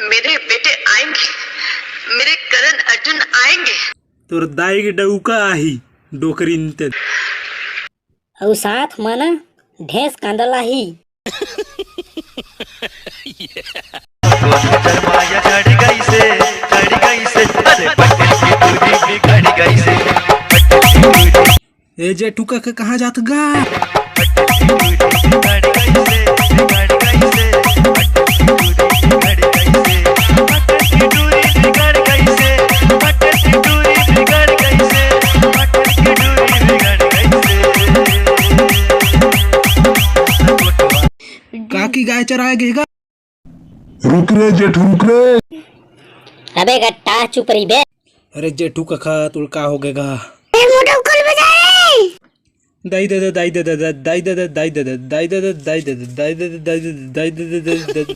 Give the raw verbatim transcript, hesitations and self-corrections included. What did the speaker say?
मेरे बेटे आएंगे, मेरे करण अर्जुन आएंगे। तोर दाई के डउका आही, डोकरीन ते। अउ साथ म ना ढेंस कांदा लाही। ए जेठू कका, कहाँ जात गा? काकी गाय चराए गे गा। रुक रे जेठू, रुक रे। अबे गट्टा, चुप रही बे। अरे जेठू कका, तोला का हो गे गा? ए मोटा उकल बजाए। दाई ददा, दाई ददा, दाई ददा, दाई ददा, दाई ददा, दाई ददा, दाई ददा, दाई ददा, दाई ददा।